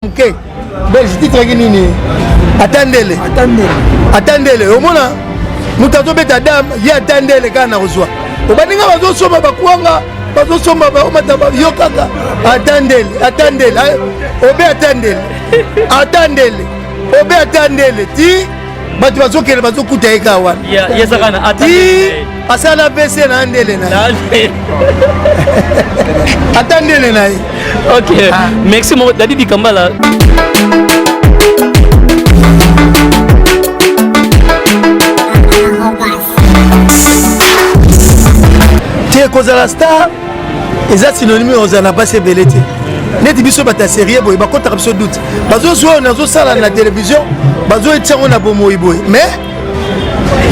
Moke belge titre yaki nini? Ata ndele, ata ndele. Omona moto azobeta dame ye ata ndele kaka na kozwa obaninga bazosomba bakwanga, bazosomba baomata yo kaka ata ndele, ata ndele obe, ata ndele, ata ndele obe, ata ndele ti bato bazokende bazokuta ye kaka wana ti asala vc na ndele na ye, ata ndele na ye. Ok, ah. Merci mon Dadi Dikambala. Te, kozala star eza synonyme ozala na basi ebele te. Neti biso bato ya serie boye, bakotaka biso doute, bazozwa oyo nazosala na télévision, bazoetia yango na bomoi boye. Mais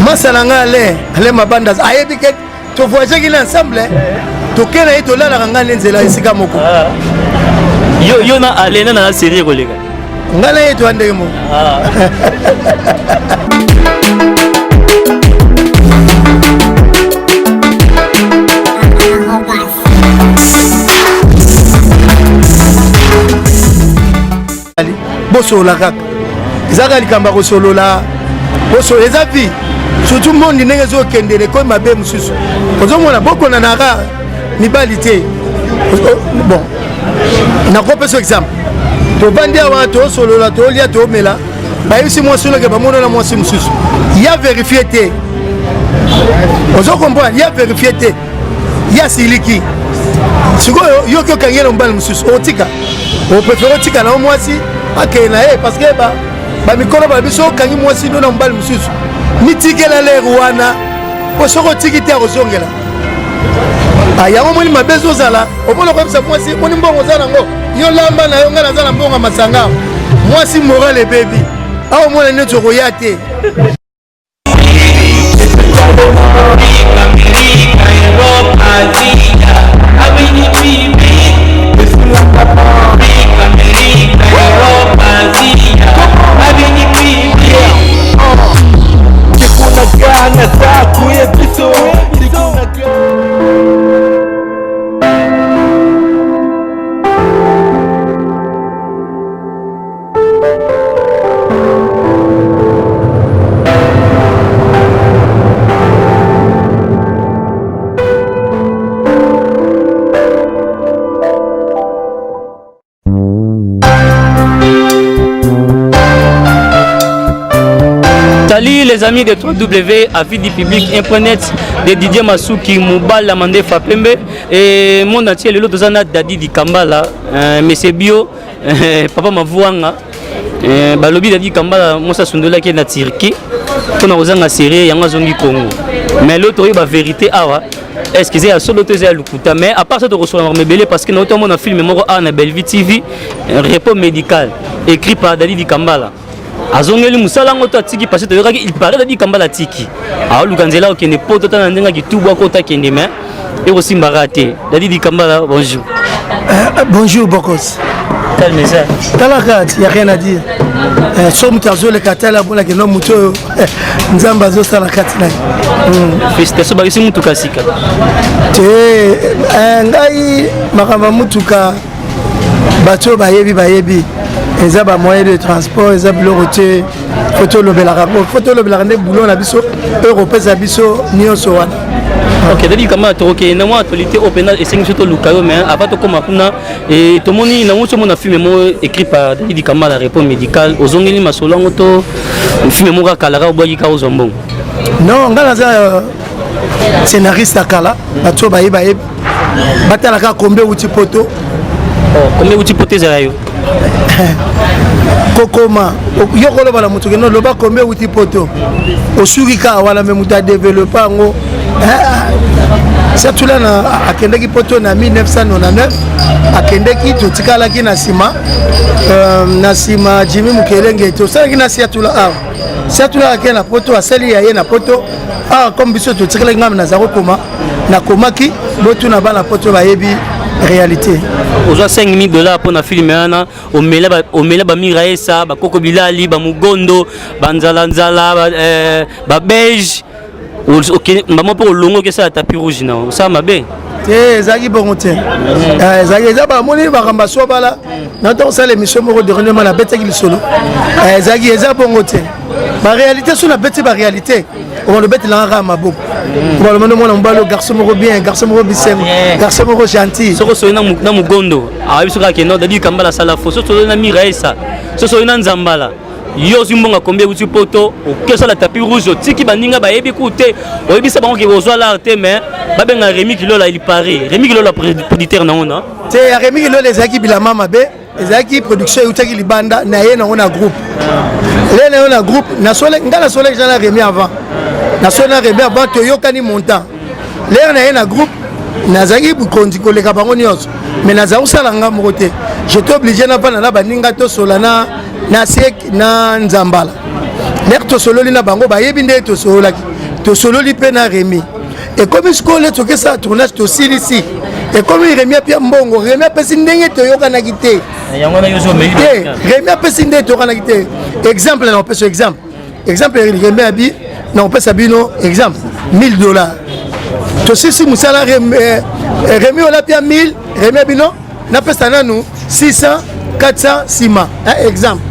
masala ngai Alain, Alain Mabanda ayebi ke tovoyageaki na ensemble, toke na ye, tolalaka ngai nde nzela esika moko. Ah. Yo, yo na Alain na série koleka. Ngai na ye toya ndenge moko. Ah. Bosolola kaka, eza kaka likambo ya kosolola. Bosolola, eza vie. Surtout mondi ndenge ezokendele, ekomi mabe mosusu. Ozomona bokonanaka mibali te. Bon, nakopesa exemple: tovandi awa, tosolola, tolia, tomela, bayebisi mwasi oloke bamona na mwasi mosusu, ya vérifie te. Ozo comprendre? Ya vérifie te, ya siliki. Sikoyo yoki okangi ye na mobali mosusu, otika, opréféré otika na yo mwasi akende na ye, parce que bamikolo ba biso, okangi mwasi ndo na mobali mosusu, mitikela lere wana, po soki otiki te, akozongela. Yango moni mabe ezozala. Omona koyebisa mwasi, moni mbongo oza nango, yo lamba na yo, ngai naza na mbongo ya masanga. Mwasi moral ebebi awa, omona neti okoya te. Salut les amis de 3W Avis du public Imprenet de Didier Masuki Mubala Mandefa Pembe et monde entier. Lelo toza na Dadi Dikambala, monsieur Bio, papa Mavuanga. Balobi Dadi Kambala mwasi asundolaki na Turquie mpona kozanga série, yango azongi Congo. Mais lelo toyeba vérité awa, est ce que eza ya solo to eza ya lokuta? Mais à part ça, tokosola makambo ebele, parce que nauti omona film moko awa na Bellevue TV, Repos médical, écrit par Dadi Dikambala. Azongeli mosala yango to atiki? Parce que toyokaki, il paraît, Dadi Kambala atiki, aoluka nzela okende poto, tana ndenge akitubu akota akende, mais ekosimbaka te. Dadi Dikambala, bonjour. Bonjour Bokos. Calme ça. Talaka, y a rien à dire. So moto azoleka, tala amonaki no moto oyo Nzambe azosala kati na ye. Félicitation, bakisi mutuka sika. Te, ngai makambo ya mutuka, bato oyo bayebi bayebi, eza bamoyen de transport, eza biloko te. Fo tolobelaka, fo tolobelaka nde boulot na biso oyo kopesa biso nyonso wana. Ok, Dadi Kambala, tokokende na mwa actualité oyo mpena esengi biso toluka yo. Mais avant tokóma kuna, tomoni nango, somona film moko écrit par Dadi Dikambala, Repos médical. Ozongeli masolo yango to film moko akalaka, obwaki kaka ozwa mbongo? Non, ngai naza scénariste ya kala. Bato oyo bayebi bayebi, batalaka Kombe euti poto. Kombe euti poto ezala yo? Kokoma yo koloba na moto kende oloba Kombe euti poto, osuki kaka wana. Me moto adeveloppe yango, Siatula na akendeki poto na 1999, akendeki, totikalaki na nsima, na nsima Jimi Mokelenge, tosalaki na Siatula awa. Siatula akende na poto, asali ya ye na poto awa. Comme biso totikalaki, ngai naza kokoma, nakomaki. Botuna bana poto, bayebi réalité. Ozwa 5000 $ mpona film wana, omela bamira esa, bakoko bilali, bamugondo, banzalanzala, babelge, mbamo mpo olongo okesala tapis rouge na osala mabe. Te, ezalaki bongo te. Ezalaki, eza bamoni makambo aswabala na ntango osala émission moko dernièrement, nabetaki lisolo. Ezalaki, eza bongo te. Baréalité so nabeti baréalité, obanda obetelanga kaka maboko, obanda mwana mobali, garçon moko bien, garçon moko bisengo, garçon moko gentil. Soki osoyi na mogondo, ayebi soki akende Dadi Kambala asala fo. Soki osoyi na Miraesa, soki osoyi na Nzambala, yo ozwi mbongo akombi euti poto, oke osala tapis rouge, otiki baninga bayebi ku te, oyebisa bango ke ozwa lar te, mais babenga Remi Kilola elipare, Remi Kilola producteur nango na Te, ya Remi Kilola ezalaki bilama mabe, ezalaki production eutaki libanda na ye nango na groupe le na yo na groupe. Nasole nga, nasole déjà na Remi avant, nasole na Remi avant, toyokani montant. Lere na ye na groupe, nazalaki bokonzi koleka bango nyonso, mais nazala kosala nga moko te. J'étais obligé navanda na baninga, tosola na Sek na Nzambala. Lere tosololi na bango, bayebi nde tosololaki, tosololi mpe na Remi. Ekomi sikoyo le tokesala tournage, tosilisi, ekomi Remi apia mbongo. Remi apesi ndenge toyokanaki te. Te, Remi apesi nde toyokanaki te. Exemple na opesa exemple, Remi abi na opesa bino exemple 1000 $. Tosilisi mosala, Remi olapia 1000, Remi abino napesa nanu 600, 400 nsima. Exemple,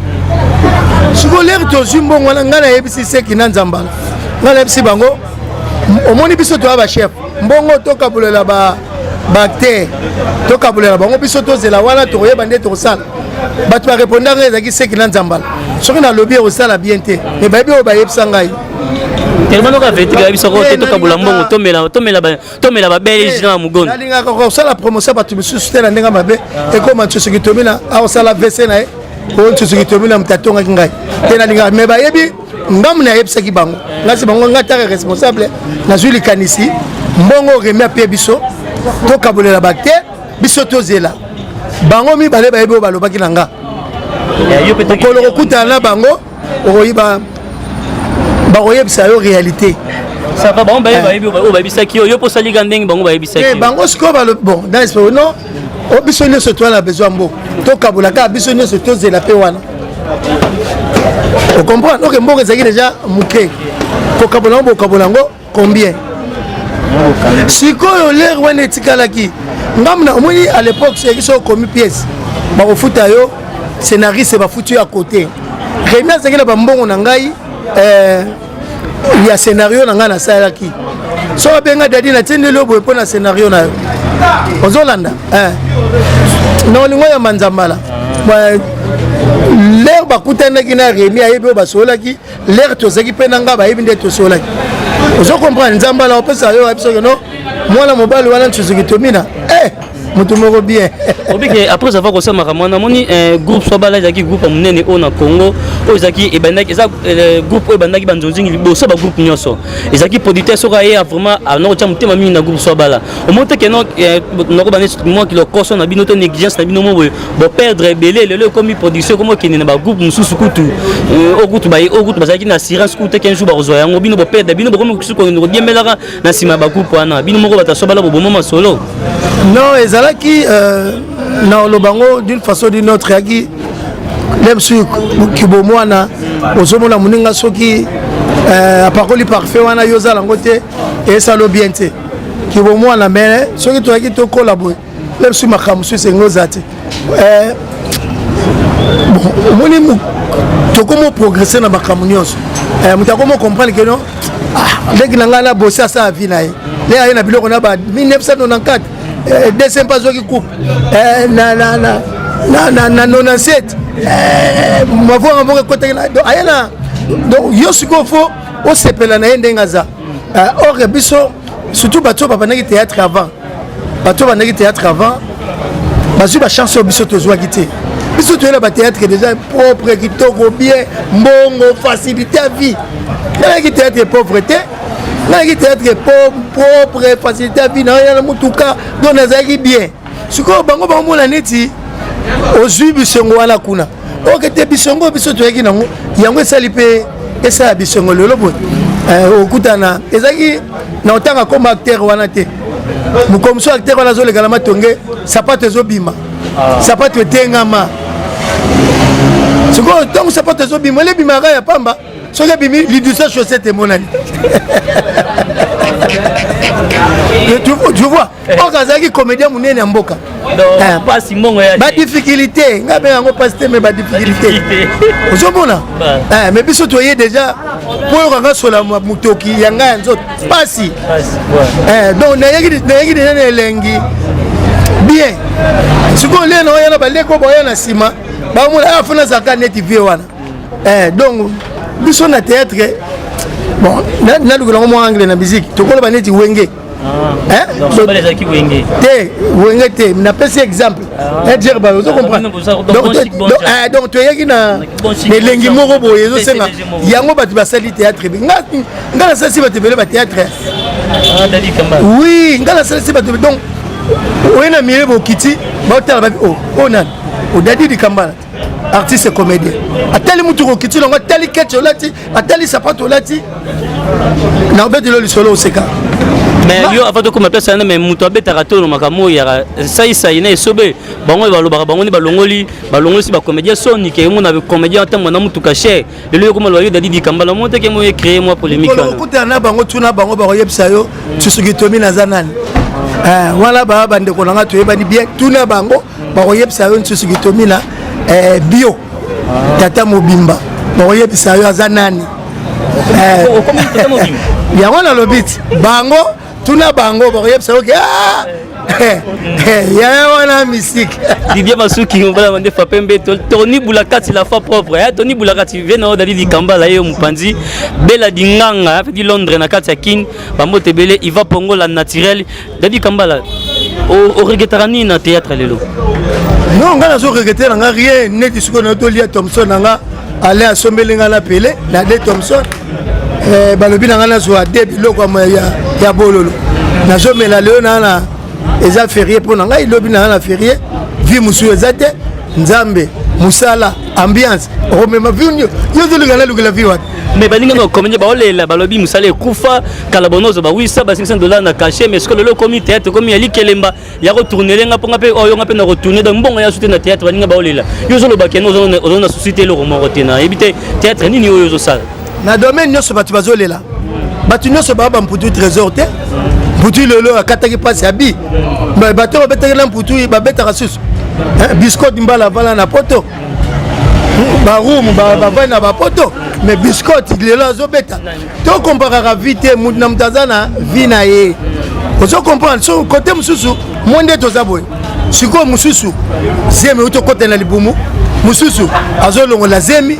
sikoyo lere tozwi mbongo wana, ngai nayebisi Seki na Nzambala, ngai nayebisi bango: omoni, biso toya bachef, mbongo tokabolela baacteur, tokabolela bango, biso tozela wana, tokoyeba nde tokosala. Bato barépondanga ezalaki Seki na Nzambala. Soki nalobi ekosala bien te, mais bayebi oyo bayebisa ngai. Tellement noka vérité, bayebisa ko te tokabola mbongo, tomela babelge na mogondo. Nalingaka kosala promotion bato misusu te na ndenge mabe. Ekoma nsusuki tomina aosala vc na ye oyo, nsusuki tomina moto atongaki ngai te. Nalingaka, mais bayebi ngambu nayebisaki bango. Ngasi bango, ngai taka responsable, nazwi likanisi: mbongo Remi apie biso, tokabolela bate, biso tozela. Bango mibale bayebi oyo balobaki na nga. Mokolo kokutana na bango, okoyiba, bakoyebisa yo réalité. Ça va, bango bayebi oyo bayebisaki yo, yo mpo osalika ndenge bango bayebisaki. Bango sikoyo balobi: bon, dans non, o biso nyonso toza na besoin mbo tokabola kaka, biso nyonso tozela mpe wana. Ocomprendre? Ok, mboka ezalaki déjà moke, kokabola yango, bokabola yango combien? Sikoyo lere wana etikalaki ngambu na omoni. À l'époque, soki so okomi pièce, bakofuta yo, scénariste bafuti yo ya côté. Remi azalaki na bambongo na ngai ya scénario na ngai nasalaki. So abenga Dadi, natindeli yo boye mpo na scénario na yo, ozolanda na olingo ya Manzambala. Lere bakutanaki na Remi, ayebi oyo basololaki. Lere tozalaki mpe na ngai, bayebi nde tosololaki. Ozo comprendre? Nzambala opesa yo, ayebi soki no mwana mobali wana nsusuki tomina moto moko bien. Obike après avoir kosala makambo wana, namoni groupe Swabala ezalaki groupe ya monene oyo na Congo, oyo ezalaki ebandaki, eza groupe oyo ebandaki banzonzingi liboso bagroupe nyonso. Ezalaki producteur soki aye, vraiment ana kotya motema mingi na groupe Swabala. Omoni te keno nako bande mwa lokoso na bino to négligence na bino mo boye, boperdre ebele. Lelo ekomi production ekomi okende na bagroupe mosusu kutu oyo kutu oyo kutu bazalaki na assurance kutu te qu'un jour bakozwa yango. Bino boperdre, bino bokomi kusu kodiembelaka na nsima ya bagroupe wana. Bino moko bato ya Swabala boboma masolo. Non, ezalaki na oloba yango d'une façon d'une autre, eyaki le mosusu kibomwana. Ozomona moninga soki apakoli parfum wana, yo ozala yango te, esala bien te, kibomwana. Mais soki toyaki tokola boye, le mosusu makambo mosusu esengi oza te. Bon, omoni, tokomi progresser na makambo nyonso. Moto akomi comprendre ke non, ndenge na ngai na bosi asala vie na ye, nde aye na biloko na ba 1994, deuxième mpe azwaki coupe na 97, mavonga moko ekotaki aye na. Donc yo sikoyo fo osepela na ye ndenge aza. Or biso, surtout bato oyo babandaki théâtre avant, bato oyo bandaki théâtre avant bazwi bachance oyo biso tozwaki te. Biso toyela bathéâtre déjà propre, kitoko, bien, mbongo, facilité ya vie. Nayaki théâtre pauvre te, nayaki théâtre propre, facilité ya vie, naya na motuka, donc nazalaki bien. Sikoyo bango baomona neti ozwi bisongo wana kuna, oke te. Bisongo biso toyaki nango, yango esali mpe esala bisongo lelo boye. Okutana ezalaki na otanga komba acteur wana te. Mokolo mosusu acteur wana azoleka na matonge, sapato ezobima, sapato etengama. Sikoyo ntango sapato ezobima, elebimaka ya pamba, soki ebimi lidusa, chaussette emonani. Tu vois, oyo azalaki comédien monene ya mboka. Badifficulté, ngai mpe yango mpasi te, mais badifficulté ozomona. Mais biso toye déjà mpo oyokanga sola motoki ya ngai ya nzoto mpasi. Donc nayeki déjà na elengi bien. Sikoyo lie na oya na baleko boya na nsima, bamona afo nazalaka neti vie wana. Donc biso na théâtre, bon, nalukelango mwa angle na musique, tokoloba neti Wenge. Te, Wenge te, napesi exemple dire, ozo comprendre. Donc toyaki na elengi moko boye ezosenga yango. Bato basali théâtre ebe, nga nasalisi bato ebele bathéâtre. Oui, nga nasalisi bato. Donc oye na milieu, bokiti, baotala babi o nani odadi Dikambala, artiste comédien. Atali mutuka okiti nango, atali ketch olati, atali sapato olati, na obeteli lisolo, oseka. Mais yo, avant tokóma place wana, mais moto abetaka tolo makambo oyo yaka saisai na esobe, bango balobaka, bango nde balongoli, balongolisi bacomédien soni ke omona comédien atambola na mutuka cher. Lelo yo koma loba, yo Dadi Dikambala, mo teke mo créer mwa polémique wana. Okutana na bango, tuna bango, bakoyebisa yo soki tomi naza nani wana. Baa bandeko na nga, toyebani bien. Tuna bango, bakoyebisa yo soki tomi na bio tata mobimba, bakoyebisa yo aza nani. Yango nalobi ti bango, tuna bango, bakoyebisa yo ke yaya wana mystique. Didier Masuki, mobala mandefa pembe, Tony Bulakati, la foi propre, Tony Bulakati vie na oyo Dadi Dikambala ye mopanzi Bela Dinganga afedi Londres na kati ya Kin, bambote ebele. Iva Pongola naturel. Dadi Kambala, oregretaka nini na théâtre lelo? Non, ngai nazo regretter na nga rien. Neti sikoyo na tolia Thomson na nga, ale asombeli nga na pele na de Thomson. Balobi na ngai nazwa de biloko ya bololo, nazomela. Lelo naa na eza férié mpo na ngai, lobi na nga na férié. Vie mosusu eza te. Nzambe, mosala, ambiance, okomema vie yo ozolinga. Nalukela vie wapi? Mais baninga na comédien baolela, balobi mosala ekufa kala, bonozo bawisa ba 500 $ na cachet. Mais sikoyo lelo okomi théâtre, okomi ya likelemba ya kotourner nga mpo nga mpe oyo nga mpe na kotourner. Donc mbongo ya su te na théâtre. Baninga baolela, yo ozoloba kene oza na susi te, eloko moko te. Nayebi te théâtre nini oyo ozosala. Na domaine nyonso bato bazolela, bato nyonso baa bamputu trésor te. Mputu lelo akataki mpasi ya bi, bato babetaki na mputu babetaka susu. Biscotte mbala avala na poto, barumu bavandi na bapoto, mais Biscotte lelo azobeta. Tokomparaka vie te, mutu na mutu aza na vie na ye, ozo comprendre. So kote mosusu mo nde toza boye. Sikoyo mosusu zemi euti okota na libumu, mosusu azolongola zemi,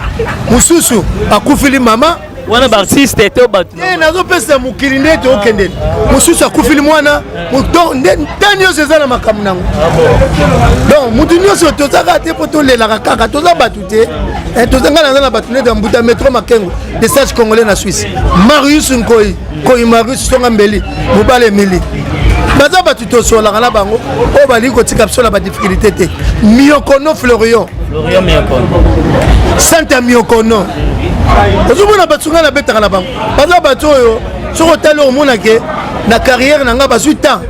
mosusu akufili mama. Wana baartiste to bato? Te, nazopesa mokili nde tookendele. Mosusu akufili mwana, nde ta nyonso eza na makambo nango. Donc motu nyonso tozaka te mpo tolelaka kaka, toza bato te. Toza, ngai naza na bato neti ya mbuta metro makengo de sage congolais na Suisse, Marius Nkoi Nkoi, Marius Songa Mbeli, mobala Emili, baza bato tosolaka na bango oyo balingi kotika biso na badifficulté te. Miokono Florion, Santa Miokono, ozomona bato ngai nabetaka na bango, baza bato oyo soki otali omonake na carrière na ngai bazwi temps.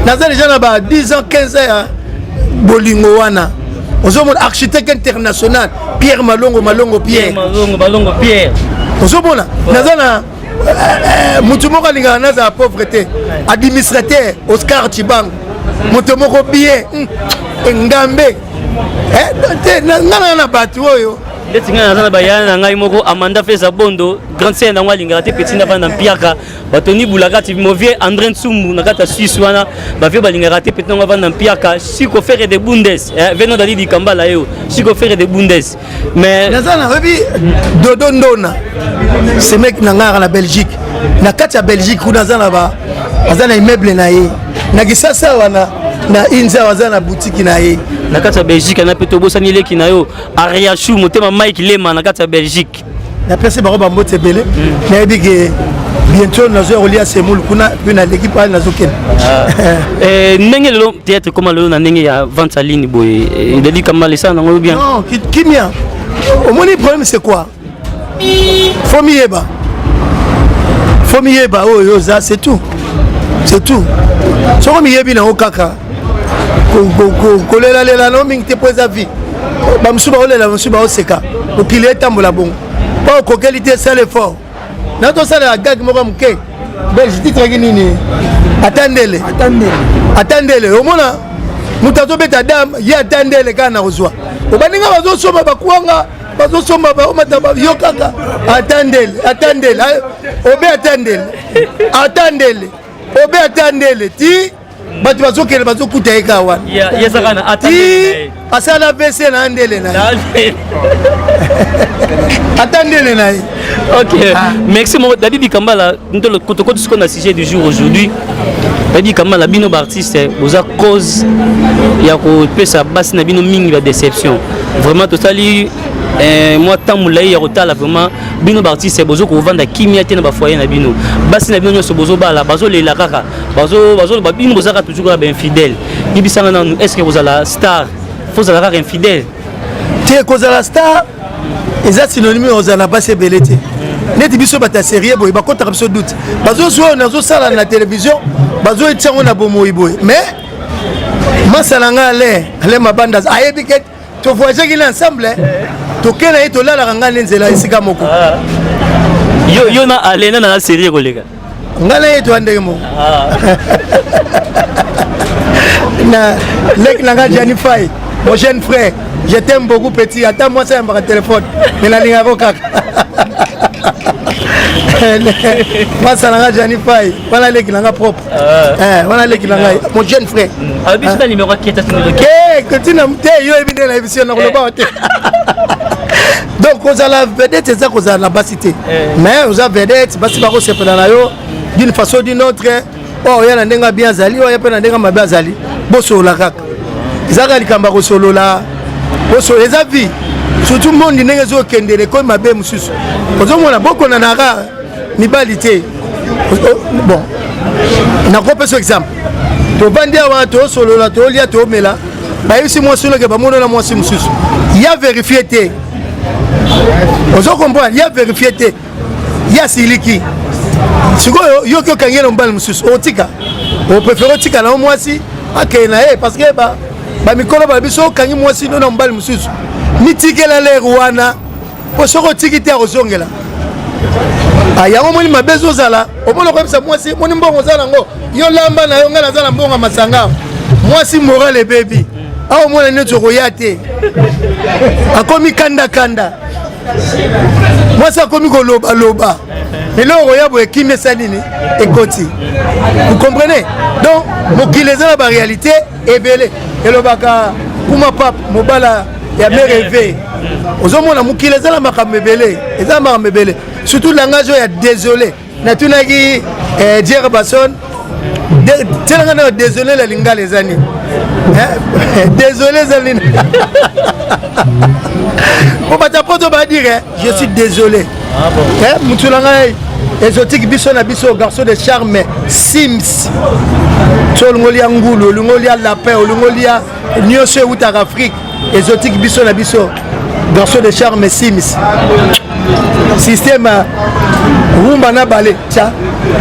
Naza déjà na ba 10 ans, 15 ans ya bolingo wana. Ozomona architecte international Pierre Malongo, Malongo Pierre. Malongo Pierre. Ozomona naza na motu moko alingaka nazala pauvre te, administrateur Oscar Chibango, moto moko bien ngambe te. Nga na na bato oyo. Ndeti ngai naza na bayaya na ngai moko, Amanda Feza Bondo, grande sœur nango alingaka te petit na bana mpiaka. Batoni Bulaka ti movie André Nsumbu na kati ya Suisse wana, bavie balingaka te petit nango avanda mpiaka. Siko Fere de Bundes veno Dali Dikambala yo Siko Fere de Bundes, mais naza na oyebi Dodo Ndona, semeki na ngai na Belgique, na kati ya Belgique kuna aza na ba aza na immeuble na ye na Kisasa wana, na Inza aza na boutique na ye. Na kati ya Belgique na mpe tobosani leki na yo Ariachu Motema Mike Lema na kati ya Belgique. Napesi bango bambote ebele. Nayebi ke bientôt nazoya kolia semoule kuna mpe naleki pale, nazokende. Ndenge lelo théâtre ekoma lelo na ndenge ya vente en ligne boye, Dadi Kambala, esala nango bien? Non, kimia. Omoni, problème c'est quoi? Faut miyeba, faut miyeba oyo oza, c'est tout, c'est tout. Soko miyebi nango kaka, kolelalela nango mingi te, mpo eza vie. Bamosusu baolela, bamosusu baoseka. Mokili etambola bongo, mpo okokeli te, esala effort na tosalela gag moko ya moke. Belge titre ki nini? Ata ndele. Ata ndele. Ata ndele. Omona moto azobeta dame ye ata ndele kaka na kozwa. Obaninga bazosomba bakwanga bazosomba baomata yo kaka ata ndele ata ndele obe ata ndele ata ndele obe ata ndele ti bato bazokende bazokuta ye kaka wana ti asala vc na ndele na ye ata ndele na ye. Ok, ah. Merci mon Dadi Dikambala. Tokoti sikoyo na sujet du jour aujourd'hui. Dadi Dikambala, bino baartiste boza cause ya kopesa basi na bino mingi ba déception. Vraiment tosali mwa temps molai ya kotala, vraiment bino baartiste bozo kovanda kimia te na bafoyer na bino. Basi na bino nyonso bozobala bazolela kaka, bazoloba bino bozalaka toujours kaka bainfidèle. Yebisanga nanu, est ce que kozala star faut ozala kaka infidèle? Te, kozala star eza synonyme ozala na basi ebele te. Neti biso bato ya sérieux boye, bakotaka biso doute, bazozwa oyo nazosala na télévision, bazoetia yango na bomoi boye. Mais masala ngai Alain, Alain Mabanda ayebi ke tovoyageaki na ensemble, toke na ye, tolalaka ngai nde nzela esika moko. Yo, yo na Alain na sérieux koleka? Ngai na ye toya ndenge moko. Na leki na ngai Jani Fai, mon jeune frère, je t'aime beaucoup petit. Ata mwasi ayambaka telefone, me nalingako kaka. Mwasa na ngai Jani Fai wana, leki na ngai propre, wana leki na ngai, mon jeune frère. Biso na numéro aketa. Kotina te, yo yebi nde nayebi si yo nakoloba te. Donc kozala vedette eza kozala na basi te, mais oza vedette, basi bakosepela na yo d'une façon d'une autre. Oyo oya na ndenge bien azali, oyo mpe na ndenge mabe azali. Bosolola kaka, eza kaka likambo ya kosolola. Bosolola, eza vie. Surtout monde ndenge ezokendele, ekomi mabe mosusu. Ozomona bokonanaka mibali te. Bon, nakopesa exemple: tovandi awa, tosolola, tolia, tomela, bayebisi mwasi onoke bamoni na mwasi mosusu. Ya vérifie te, ozo comprendre? Ya vérifie te, ye asiliki. Sikoyo yoki okangi ye na mobali mosusu, otika, opréféré otika na yo mwasi akende na ye, parce que bamikolo ba biso, okangi mwasi no na mobali mosusu, mitikela lere wana, po soki otiki te akozongela. Yango omoni mabe ezozala. Omoni, okoyebisa mwasi: moni mbongo oza nango, yo lamba na yo, ngai naza na mbongo ya masanga. Mwasi moral ebebi awa, omona neti okoya te, akomi kandakanda, mwasi akomi kolobaloba. Eloko koya boye, kimi esa nini ekoti, vous comprenez? Donc mokili eza na baréalité ebele. Elobaka kuma pape mobala ya mereve. Ozomona mokili eza na makambo ebele, eza na makambo ebele, surtout langage oyo ya désolé. Natunaki Jer Bason, tielanga na désolé na lingala eza nini? Désolé eza nini? Po bato ya poto badire je suis désolé. Mutu na ngai exotique, biso na biso, garçon de charme Sims. So olingi olia ngulu, olingi olia lapin, olingi olia nyonso eutaka Afrique, exotique, biso na biso, garçon de charme Sims, système rumba na bale, tia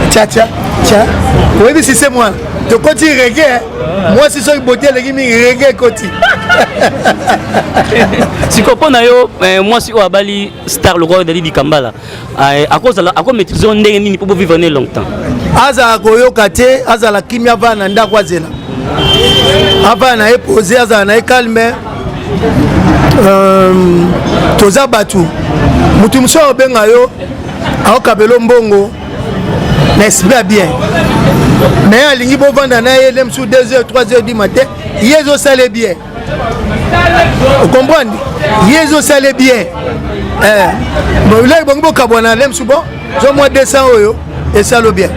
tia tia tia. Oyebi système wana, tokoti reggae. Mwasi soki bote eleki mingi, reggae ekoti. Sikoyo mpo na yo, mwasi oyo abali star lokola Dadi Dikambala, akozala akomaîtrise ndenge nini mpo bovivre ne longtemps? Azala koyoka te, azala kimia, avanda na ndako, azela, avanda na ye pose, azala na ye calme. Toza bato, motu mosusu akobenga yo, aokabela mbongo na esprit ya bien, mais alingi bovanda na ye le mosusu 2 heures, 3 heures du matin. Ye ezosala bien, ocomprendre? Ye ezosala bien. Leki bongi bokabwana, le mosusu bon, zo mwa 200 oyo esalo bien,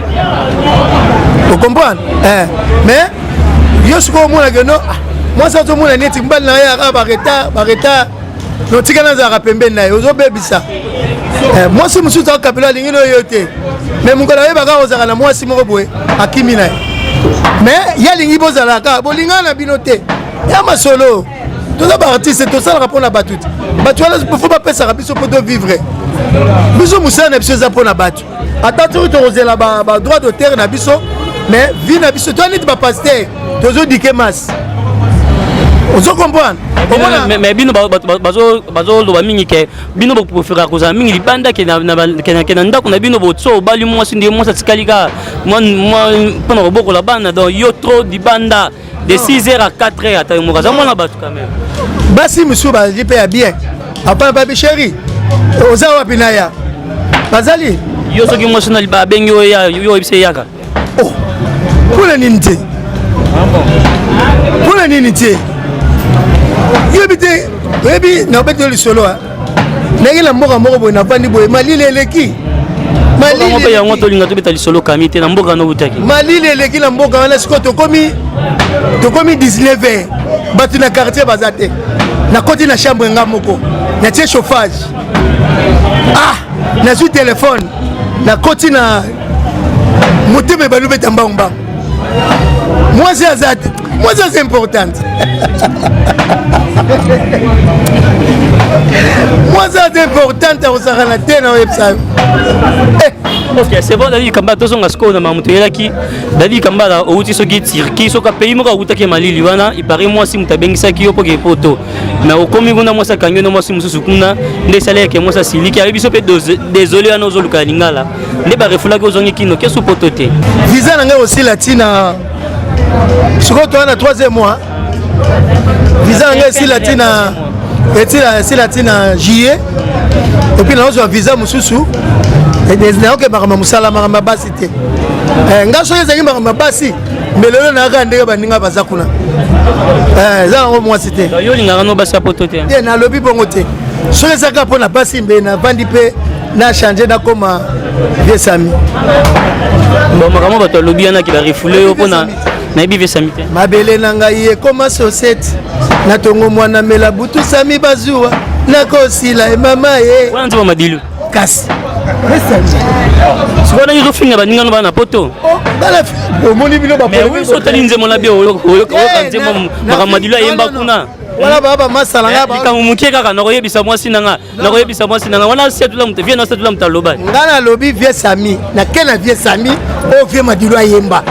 ocomprendre? Mais yo sikoyo omonake no mwasi azomona neti mobali na ye aka baretard, baretard, notikala nazalaka pembeni na ye, ozobebisa. Mwasi mosusu akapela, alingi no yo te, mais mokolo ayebaka ozalaka na mwasi moko boye, akimi na ye. Mais ye alingi bozalaka, bolingana na bino te. Ya masolo, toza baartiste, tosalaka mpona bato te. Bato wana faut bapesaka biso mpo tovivre. Biso mosala na biso eza mpona bato. Ata soki tokozela badroit d'auteur na biso, mais vie na biso toya neti bapasteur, tozodike masse, ozo comprendre? Mais bino bazoloba mingi ke bino boprofera kozala mingi libanda ke na ndako na bino boso obali mwasi nde mwasi atikali kaka mpona kobokola bana. Donc yo trop libanda de 6 heures à 4 heures, ata yo moko aza mwana bato quand même. Basi mosusu bazali mpe ya bien. Apa babi: "Chéri, oza wapi?" Na ya bazali. Yo soki mwasi na abengi oyo, yo oyebisa eyaka? Oh, mpona nini te? Mpona nini te? Yoyebi te, oyebi na obeti yo lisolo ndenge na mboka moko boye navandi boye, malili eleki. Mpe yango tolinga tobeta lisolo kami te na mboka wana obutaki. Malili eleki na mboka wana. Sikoyo tokomi 19 heures, bato na quartier baza te. Nakoti na chambre nga moko, natie chauffage, ah, nazwi telefone, nakoti na motema ebandi obeta mbangu mbangu. Mwasi aza te, mwasi aza importante, mwasi aza importante, akosakana te na oyebisa yo. Ok, c'est bon. Dadi Kambala, tozonga sikoyo na makambo toyelaki. Dadi Kambala, outi soki Turquie, soki pays moko awutaki malili wana, ipare mwasi moto abengisaki yo mpo ke poto, mais okomi kuna, mwasi akangi yo na mwasi mosusu kuna. Nde esalaki mwasi asiliki, ayebi biso mpe désolé wana ozoluka ya lingala nde barefulaki, ozongi kino kesu poto te. Visa na ngai osila ntina sikoyo, toza na troisième mois. Visa na ngai esila ntina, esila ntina juillet, et puis nazozwa visa mosusu. Nayoke makambo ya mosala, makambo ya basi te. Nga soki ezalaki makambo ya basi, mbelelo nayaka ndenge baninga baza kuna. Eza yango mwasi te. Yo olingaka no basi ya poto te? Te, nalobi bongo te. Soki ezalaka mpo na basi, mbe navandi mpe na change, nakoma vieux Sami. Bon, makambo bato alobi yanaki barefule yo mpona nayebi vieux Sami te. Mabele na ngai ekoma sosete na tongo, mwana mela butu, Sami bazuwa nakosila emama ye. Wana nzembo Madilu. Kasi. Sikoyo ndenge ozofinga baninga no bana na poto. Omoni bino. Mais otali nzembo na bio, oyoka nzembo makambo Madilu ayemba kuna. Wana baa bamasala nga. Likambo mokie kaka, nakoyebisa mwasi na nga, nakoyebisa mwasi na nga wana setula moto vieux na setula moto aloba. Nga nalobi vieux Sami, nake na vieux Sami oyo vieux Madilu ayemba.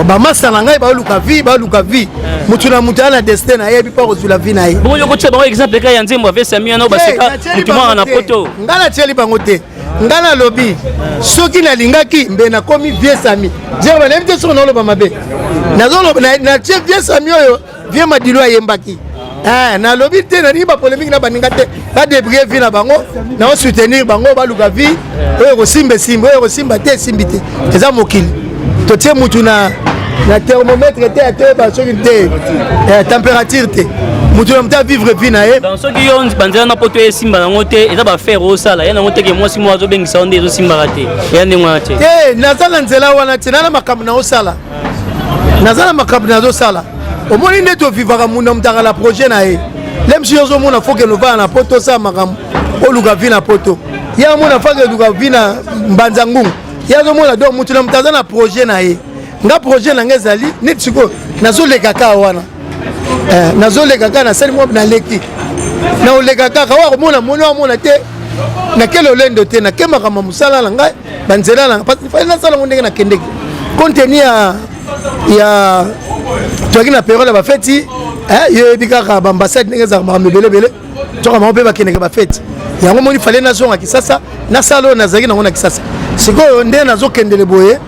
Bamasala ngai baoluka vie, baoluka vie. Motu na motu aya na destin nayebi mpo akozwila vie na ye. Bongo yokotia bango exemple kaka ya nzembo ya vieux Sami wana oyo baseka motu mwana na poto. Nga natieli bango te. Nga nalobi soki nalingaki, mbe nakomi vieux Sami. Zero nayebi te soki naoloba mabe. Natie vieux Sami oyo vieux Madilu ayembaki. Nalobi te nalingi bapolémique na baninga te. Badébrouille vie na bango, naosoutenir bango, baluka vie oyo ekosimba esimba, oyo ekosimba te esimbi te. Eza mokili, totie mutu na thermomètre te, atoyeba soki te température te. Mutu na mutu avivre vie na ye. Soki yo banzela na poto esimba yango te, eza baaffaire osala ya nango teke mwasi moko azobengisa yo nde ezosimbaka te, eya ndenge wana te. Te, naza na nzela wana te. Na makambo naosala, naza na makambo nazosala. Omoni nde tovivaka, munda moto akala projet na ye. Le mosusu ozomona faut kende ovanda na poto, osala makambo, oluka vie na poto. Ye amona faut keluka vie na mbanza ngungu, ye azomona. Donc motu na moto aza na projet na ye. Nga projet na nga ezali neti sikoyo nazoleka kaka wana, nazoleka kaka, nasali mwa naleki, naoleka kaka. Oyo akomona moni, amona te. Nake lolendo te, nake makambo mosala na ngai, banzela na ngai. Parce que nasala yango ndenge nakendeki, compte tenu ya toyaki na période ya bafeti. Yo oyebi kaka baambassade ndenge ezalaka, makambo ebele ebele toka bango mpe bakendeke bafeti yango. Moni fale nazonga Kisasa, nasala oyo nazalaki nango na Kisasa. Sikoyo nde nazokendele boye,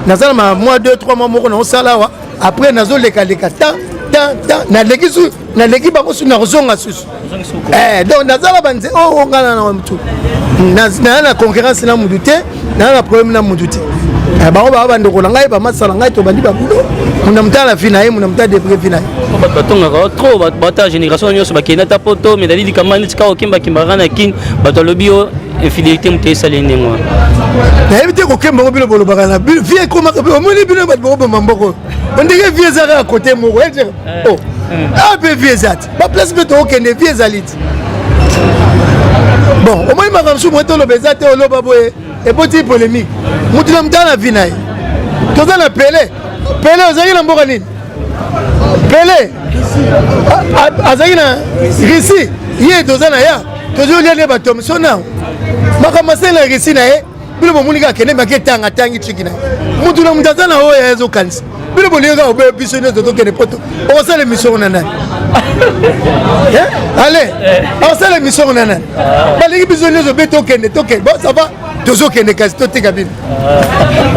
naza na mwa 2 3 mois moko naosala awa. Après nazolekaleka tan tan tan, naleki su, naleki bango su, nakozonga susu. Donc nazala banze oyo nga na mutu, naza na concurrence na mutu te, naza na problème na mutu te. Bango baa bandeko na ngai, bamasala ngai, tobandi babulo. Muna mutu ala vie na ye, muna mutu adébrouille vie na ye. Bato batongaka trop, bato bata génération nyonso bakende ata poto. Mais Dadi Likamba, neti kaka okembakimbaka na Kine, bato alobi yo infidélité moto esali ndenge wana. Nayebi te kokemba ngo. Bino bolobaka na vie ekomaka, omoni bino bato bokoboma mboko ondenge vie eza kaka kote moko. Awa mpe vie eza te, baplace mpe tokokende vie ezali te. Bon, omoni makambo mosusu moye toloba eza te. Oloba boye eboti polémique. Motu na motu na vie na ye. Toza na Pele. Pele ozalaki na mboka nini? Pele azalaki na Russie. Ye toza na ya tozolia nde bato moso na makambo asali na Russie na ye. Bino bomoni kaka kende maki etanga atangi ciki na ye. Motu na moto aza na oyo azokanisa. Bino bolingi kaka oboya biso nyonso tokende poto. Okosala émission na nani? Allez, okosala émission na nani? Balingi biso nyonso be tokende tokende. Bon, ça va. Tozokende kasi toteka bino.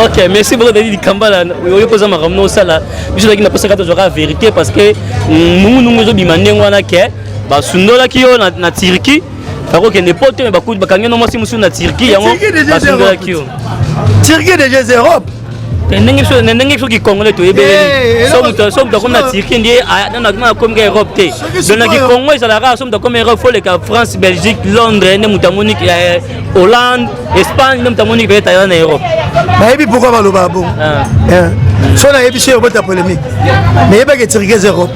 Ok, merci beaucoup Dadi Dikambala. Oyo koza makambo no osala. Biso tozalaki na posa kaka tozwaka vérité parce que nungunungu ezobima ndenge wana ke basundolaki yo na Turquie. Bakokende poto me bakuti bakangi no mwasi mosusu na Turquie yango basundolaki yo. Turquie déjà c'est Europe. Ndenge biso ndenge biso kikongole toyebeleli so moto so moto akomi na Turquie nde nano akomi ka Europe te. Donc na kikongo ezalaka so moto akomi Europe faut leka France, Belgique, Londres nde moto amoni Hollande, Espagne nde moto amoni peut-être aza na Europe. Nayebi pourquoi balobaka bongo. So nayebi so obota polémique. Mais yebaki Turquie eza Europe.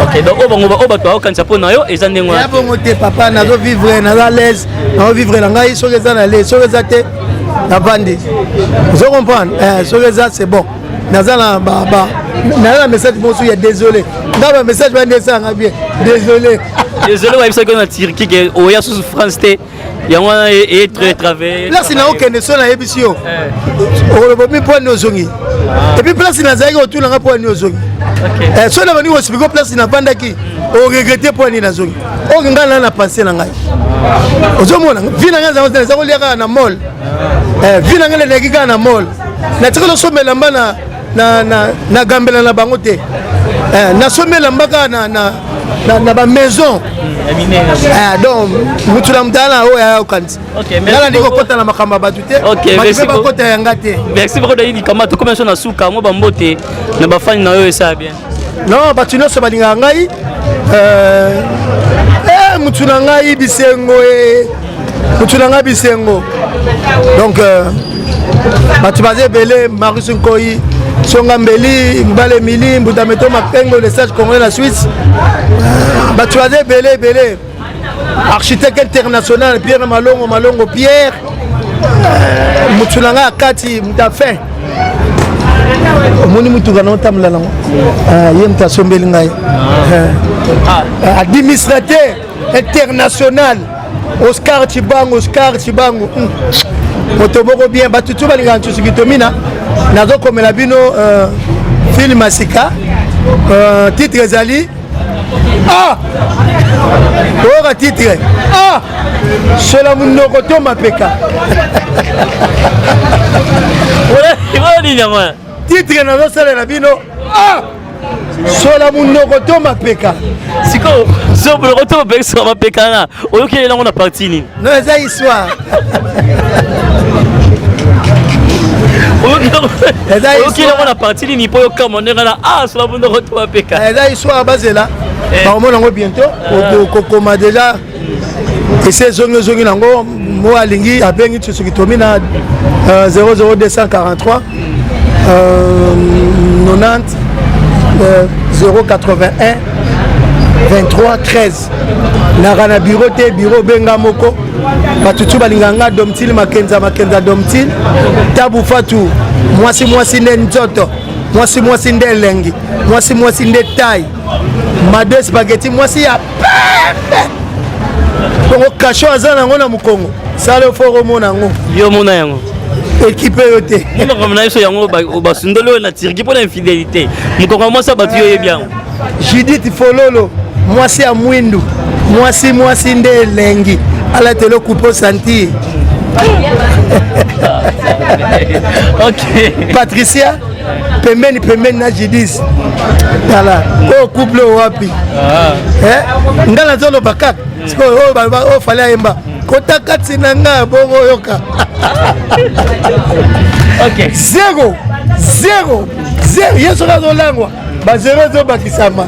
Ok, donc oyo bango oyo bato baokanisa mpo na yo eza ndenge wana. Ya bongo te papa, nazo vivre, naza à l'aise, nazo vivre na ngai soki eza na l'aise, soki eza te navandi. Ozo comprendre? Soki eza c'est bon. Naza na ba ba naza na message mosusu ya désolé. Nga ba message ba ndesa nga bien. Désolé. Désolé bayebisaki na Turquie ke oya susu France te. Yango wana e très travaillé. Place na okende so nayebisi yo. Okoloba mi mpo ani ozongi. Et puis place nazalaki otuna nga mpo ani ozongi. So na bandi koexplike place navandaki oregrete mpo ani nazongi. Oyo ngai na na pensé na ngai. Ozomona vie na ngai eza kolia kaka na mall. Vie na ngai naleki kaka na mall. Natikali osomba elamba na na gambela na bango te. Nasombi elamba kaka na ba maison. Donc mutu na mutu ala oyo aya okanisi. Nga nandi kokota na makambo ya bato te. Bato mpe bakota yanga te. Merci beaucoup Dadi Dikamba. Tokomi so na suka mwa bambote na bafani na yo esala bien. Non, bato nyonso balingaka ngai. Mutu na ngai bisengo mutu na ngai bisengo. Donc bato baza ebele, Marius Nkoyi, Songa Mbeli, Mbale Mili, Mbuta Meto Mapengo, le sage congolais na Suisse. Bato baza ebele ebele. Architecte international Pierre Malongo, Malongo Pierre. Mutu na ngai akati mutu afin. Omoni mutuka na otambola nango. Ye mutu asombeli ngai. Administrateur international Oscar Chibango, Oscar Chibango. Moto moko bien, bato tu balingaka Nsusu Kitomina. Nazokomela bino film ya sika. Titre ezali ah! Oyoka titre ah! Sola monoko to mapeka. Titre nazosalela bino ah! Sola monoko to mapeka. Sikoyo so monoko to mapeka, sola mapeka na oyoki yango na partie nini? Non, eza histoire. Oyoki yango na partie nini mpo yokama ndenge na ah sola monoko to mapeka? Eza histoire bazela bakomona yango bientôt kokoma déjà ese ezongi ezongi nango mo alingi abengi Nsusu Kitomina 00243 90 081 23 13. Naka na bureau te, bureau benga moko. Bato tu balingaka nga Domtile Makenza, Makenza Domtile. Tabu Fatu, mwasi mwasi nde nzoto, mwasi mwasi nde elengi, mwasi mwasi nde taille. Mado spaghetti mwasi ya pembe. Bongo kasho aza nango na mokongo. Sala fort omona yango. Yo mona yango. Équipe yo te. Makambo na biso yango basundoli oyo na Turquie mpo na infidélité. Mokongo mwasi ya bato yo oyebi yango. Judith Fololo, mwasi ya mwindu, mwasi mwasi nde elengi, alatelo coupe sentir. Ok. Patricia pembeni pembeni na Judith. Tala, oyo couple oyo wapi? Nga nazoloba kaka. Sikoyo oyo baloba oyo fallait ayemba. Kota kati na nga bongo oyoka. Ok. 0 0 0 ye soki azolangwa ba 0 ezobakisama.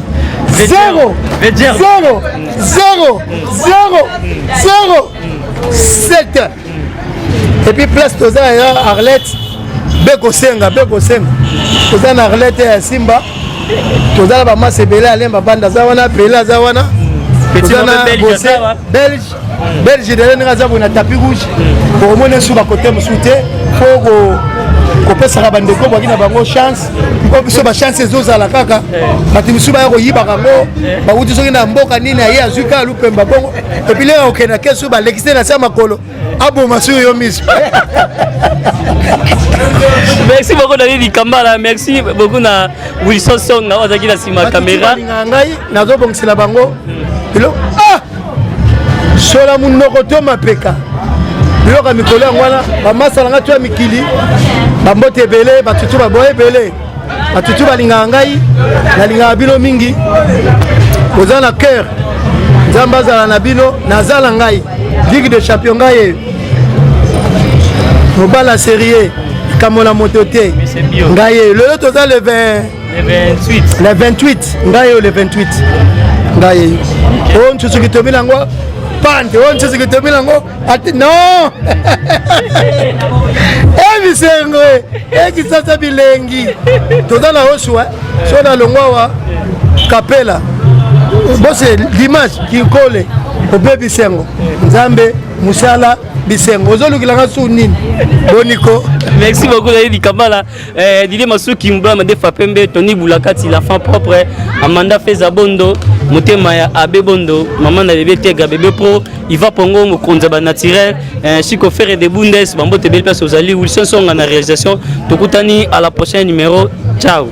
0 0 0 0 0 7. Et puis place toza ya Arlette bekosenga bekosenga. Toza na Arlette ya Simba. Toza na ba masse ebele Alain Babanda aza wana, Pele aza wana. Toza na Bossé, Belge. Belge de ndenge aza boye na tapis rouge. Okomona esu ba côté mosusu te. Faut kopesaka bandeko bwaki na bango chance. Mpo biso ba chance ezozala kaka. Bato misusu baya koyibaka yango. Bawuti soki na mboka nini aye azwi kaka lupemba bongo. Et puis lelo okende na kesu balekisi na se ya makolo. Aboma soki yo miso. Merci beaucoup Dani Dikambala, merci beaucoup na Wilson Songa oyo azalaki na nsima caméra. Balingaka ngai nazobongisela bango biloko ah! Sola monoko to mapeka biloko ya mikolo yango wana bamasa na ngai to ya mikili bambote ebele batutu baboye ebele batutu balingaka ngai nalingaka bino mingi boza na cœur nzambe azala na bino naza na ngai ligue de champion ngai ye mobala serie likambo na moto te ngai ye lelo toza le 20 Le 28 le 28 ngai oyo le 28 ngai ye oyo nsusu kitomi nango pante oyo nsusu kitomi nango ati non ebisengo ekisasa bilengi toza na oswa so na longwa wa kapela bose dimanche kinkole obe bisengo nzambe mosala bisengo ozolukila nga su nini boniko. Merci beaucoup Dadi Kambala, eh, Didier Masuki Mbula Madefa Pembe, Tony Boulakati l'enfant propre, Amanda Feza Bondo, motema ya Abe Bondo, maman na bébé Tegra bébé pro, Iva Pongo mokonzi ba naturel, eh, Chico Ferre de Bundes, bambote belle place ozali, Wilson Songa na réalisation. Tokutani à la prochaine numéro. Ciao.